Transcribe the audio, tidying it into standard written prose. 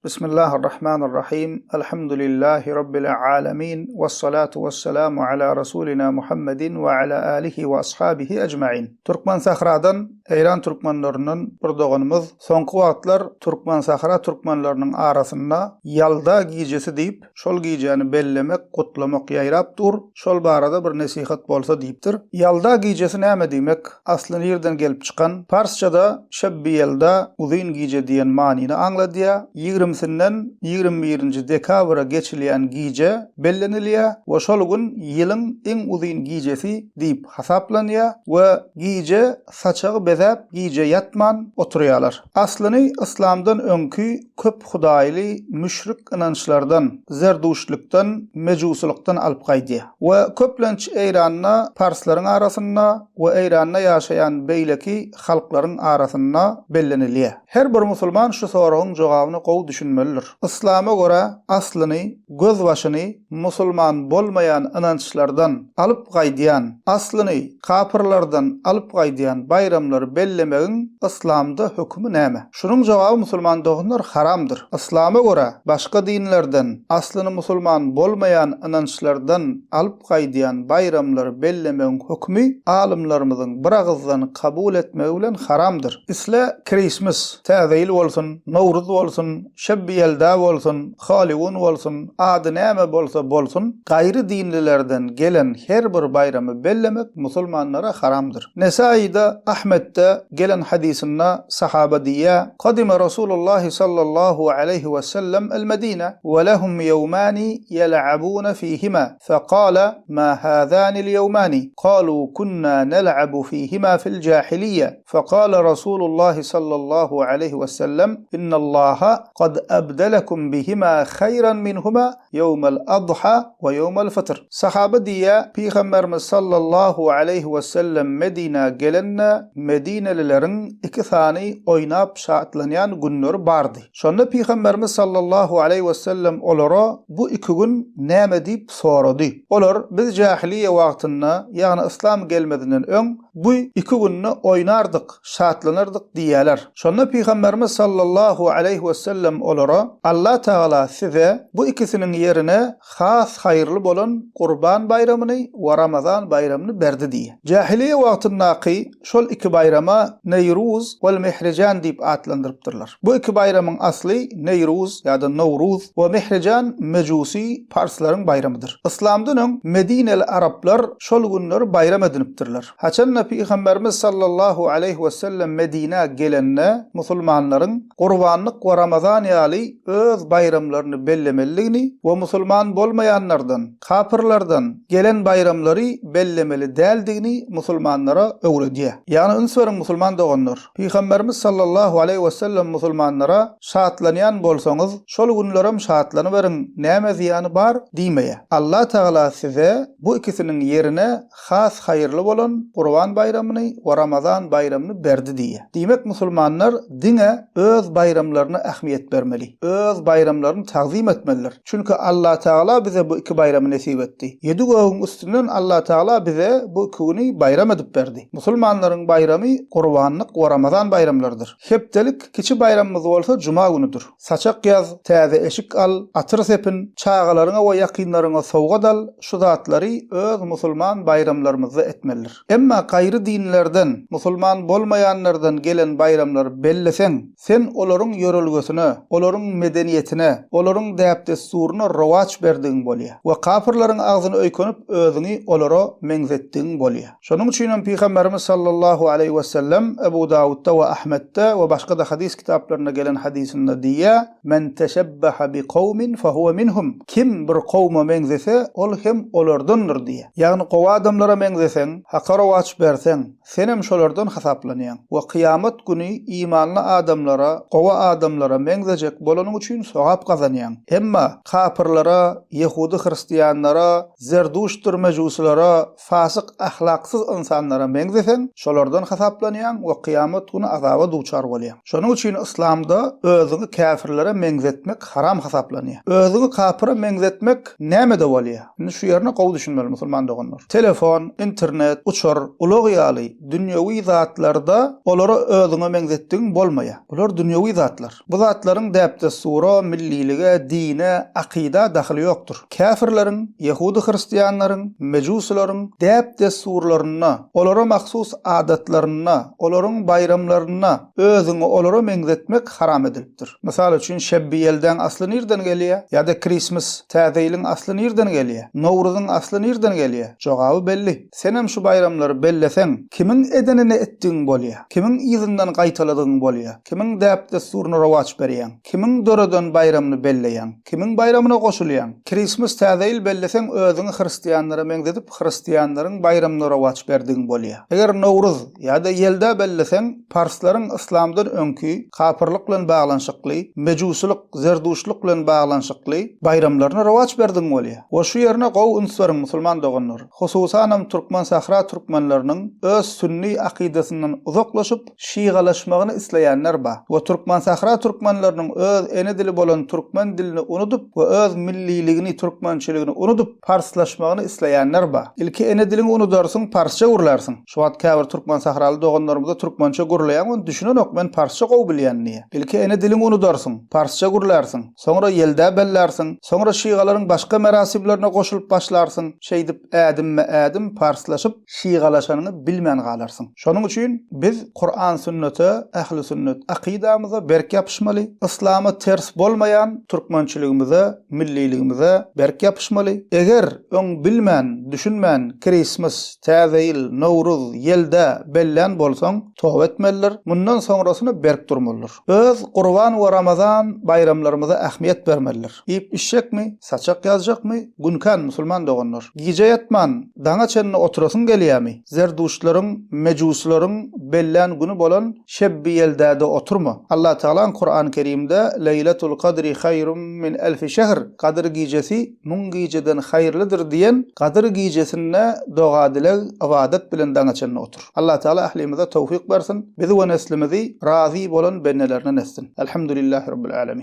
Bismillahirrahmanirrahim. Elhamdülillahi Rabbil alemin. Vessalatu vesselamu ala Rasulina Muhammedin ve ala alihi ve ashabihi ecmain. Türkmen sahradan, Eýran türkmenlerinden bir doganymyz soňky wagtlar Türkmen sahra türkmenleriniň arasynda Ýalda gijesi diýip, şol gijäni bellemek, gutlamak ýaýrap dur, şol barada bir nesihat bolsa diýipdir. Ýalda gijesi näme diýmek? Asly nirden gelip çykan? Parsçada Şebbi Ýelda, uzyn gije diýen manyny aňladýar. Ýigrimisinden 21-nji dekabra geçilýän gije bellenilýär we şol gün ýylyň iň uzyn gijesi diýip hasaplanýar we gije saçagy bezäp gije ýatman oturýarlar. Aslyny yslamdan öňki köp hudaýly müşrik ynançlardan, zerduştlykdan, mejusylykdan alyp gaýdýar we köplenç Eýranda parslaryň arasynda we Eýranda ýaşaýan beýleki halklaryň arasynda bellenilýär. Her bir musulman şu soragyň jogabyna gowy düşünmelidir. Yslama görä aslyny, gözbaşyny musulman bolmaýan ynançlardan alyp gaýdýan, aslyny kapyrlardan alyp gaýdýan baýramlary bellemegiň yslamda hökümi näme? Şunuň jogaby musulman doganlar haramdyr. Yslama görä başga dinlerden, aslyny musulman bolmaýan ynançlardan alyp gaýdýan baýramlary bellemegiň hökümi alymlarymyzyň biragyzdan kabul etmegi bilen haramdyr. Isle Christmas, Täze ýyl bolsun, Nowruz bolsun, Şebbi Ýelda bolsun, Haliwun bolsun, ady näme bolsa bolsun, gaýry dinlilerden gelen her bir baýramy bellemek musulmanlara haramdyr. Nesaýyda, Ahmetde gelen hadysynda sahaba diýýär, Kadime Rasulullahi sallallahu aleýhi we sellem el-Medine we lehum ýewmani ýel'abune fihima, fekale, ma hazanil ýewmani? Kalu kunna nel'abu fihima fil jahiliýe. Fekale Rasulullahi sallallahu aleýhi we sellem, Innallaha kad abdelekum bihima haýran minhuma ýewmel adha we ýewmel fytr. Sahaba diýýär, Pygamberimiz sallallahu aleýhi we sellem Medinä gelende, medinelileriň iki sany oýnap şatlanýan günleri bardy. Şonda Pygamberimiz sallallahu aleýhi we sellem olara bu iki gün näme diýip sorady. Olar, Biz jähiliýe wagtynda, ýagny yslam gelmezinden öň, bu iki günde oýnardyk, şatlanardyk diýýärler. Şonda Pygamberimiz sallallahu aleýhi wesellem olara, Allah Tagala size bu ikisiniň ýerine has haýyrly bolan Gurban baýramyny we Ramazan baýramyny berdi diýýär. Jähiliýe wagtyndaky şol iki baýrama Neýruz wal Mihrijan diýip atlandyrypdyrlar. Bu iki baýramyň asly Neýruz ýa-da Nowruz we Mihrijan mejusy parslaryň baýramydyr. Yslamdan öň medineli araplar şol günleri baýram edinipdirler. Haçanda Pygamberimiz sallallahu aleýhi wesellem Medinä gelende musulmanlaryň Gurbanlyk we Ramazan ýaly öz baýramlaryny bellemelidigini we musulman bolmaýanlardan, kapyrlardan, gelen baýramlary bellemeli däldigini musulmanlara öwredýär. Ýagny üns beriň musulman doganlar! Pygamberimiz sallallahu aleýhi wesellem musulmanlara Şatlanýan bolsaňyz, şol günlerem şatlanyberiň, näme zyýany bar? diýmeýär. Allah Tagala size bu ikisiniň ýerine has haýyrly bolan Gurban baýramyny we Ramazan baýramyny berdi diýýär. Diýmek musulmanlar diňe öz baýramlaryna ähmiýet bermeli. Öz baýramlaryny tagzym etmelidir. Çünki Allatagala bize bu iki baýramy nesip etdi. Ýedi gögüň üstünden Allatagala bize bu iki güni baýram edip berdi. Musulmanlaryň baýramy Gurbanlyk we Ramazan baýramlarydyr. Hepdelik kiçi baýramymyz bolsa juma günüdir. Saçak ýaz, täze eşik al, atyr sepin, çagalaryňa we ýakynlaryňa sowgat al, şu zatlary öz musulman baýramlarymyzda etmelidir. Emma gaýry dinlerden, musulman bolmaýanlardan gelen baýramlary belleseň, sen olaryň ýörelgesine, olaryň medeniýetine, olaryň däp-dessuryna rowaç berdigiň bolýar we kapyrlaryň agzyna öýkenip özüňi olara meňzetdigiň bolýar. Şonuň üçin hem Pygamberimiz sallallahu aleýhi wesellem Ebu Dawudda we Ahmetde we başga-da hadys kitaplarynda gelen hadysynda diýýär, Men teşebbehe bi kowmin fehuwe minhum, Kim bir kowma meňzese, ol hem olardandyr diýýär. Ýagny gowy adamlara meňzeseň, haka rowaç berseň, senem şolardan hasaplanýaň we kyýamat güni imanly adamlara, gowy adamlara meňzejek bolanyň üçin sogap gazanýaň. Emma kapyrlara, ýehudy-hristianlara, zerduştdyr mejusylara, Fasyk ahlaksyz ynsanlara meňzeseň, şolardan hasaplanýaň we kyýamat güni azaba duçar bolýaň. Şonuň üçin yslamda özüňi käfirlere meňzetmek haram hasaplanýar. Özüňi kapyra meňzetmek nämede bolýar? Indi şu ýerine gowy düşünmeli musulman doganlar. Telefon, internet, uçar, ulag. ulag ýaly dünýewi zatlarda olara özüňe meňzetdigiň bolmaýar. Bular dünýewi zatlar. Bu zatlaryň däp-dessura, millilige, dine, akyda dahyly ýokdur. Käfirleriň, ýehudy-hristianlaryň, mejusylaryň däp-dessurlarynda, olara mahsus adatlarynda, olaryň baýramlarynda özüňi olara meňzetmek haram edilipdir. Mysal üçin, şebbi ýeldäň asly nirden gelýär? Ýa-da Krismis, Täze ýylyň asly nirden gelýär? Nowruzyň asly nirden gelýär? Jogaby belli. Senem şu baýramlary belleseň, kimiň edenini etdigiň bolýar? Kimiň yzyndan gaýtaladygyň bolýar? Kimiň däp-dessuryna rowaç berýäň? Kimiň döreden baýramyny belleýäň? Kimiň baýramyna goşulýaň? Krismis Täze ýyl belleseň özüňi hristianlara meňzedip hristianlaryň baýramyna rowaç berdigiň bolýar. Eger Nowruz ýa-da Ýelda belleseň parslaryň yslamdan öňki kapyrlyk bilen baglanyşykly, mejusylyk, zerduşlyk bilen baglanyşykly baýramlaryna rowaç berdigiň bolýar. We şu ýerine gowy üns beriň musulman doganlar. Hususanam türkmen sahra türkmenleriniň öz sünni akydasyndan uzaklaşyp şygalaşmagyny isleýänler bar we türkmensahra türkmenleriniň öz ene dili bolan türkmen dilini unudyp we öz milliligini türkmençiligini unudyp parslaşmagyny isleýänler bar. Ilki ene diliňi unudarsyň parsça gürlärsiň. Şu wagt käbir türkmensahraly doganlarymyza türkmençe gürleýäň ony düşünenok men parsça gowy bilýän diýýär. Ilki ene diliňi unudarsyň, parsça gürlärsiň, soňra ýeldä bellärsiň, soňra şygalaryň başga merasiblerine goşulyp başlarsyň, şeýdip ädimme-ädim parslaşyp, şygalaşanyňy bilmän galarsyň. Şonuň üçin biz Kuran-sünnete, ähli-sünnet akydamyza berk ýapyşmaly, yslama ters bolmaýan türkmençiligimize, milliligimize berk ýapyşmaly. Eger öň bilmän, düşünmän Christmas, Täze ýyl, Nowruz, Ýelda bellän bolsaň, toba etmelidir, mundan soňrasyna berk durmalydyr. Öz Gurban we Ramazan baýramlarymyza ähmiýet bermelidir. Iýip-içjekmi, saçak ýazjakmy, gün kän musulman doganlar. Gije ýatman, daňa çenli oturasyň gelýämi? Zerduştlaryň, mejusylaryň bellän güni bolan Şebbi Ýeldäde oturma. Allatagalaň Kurany Kerimde Leýletul Kadri haýrun min elfi şehr, Gadyr gijesi müň gijeden haýyrlydyr diýen Gadyr gijesinde doga-dileg, ybadat bilen daňa çenli otur. Allatagala ählimize towfyk bersin, bizi we neslimizi razy bolan bendelerinden etsin. Elhamdülillahi Rabbil Alemin.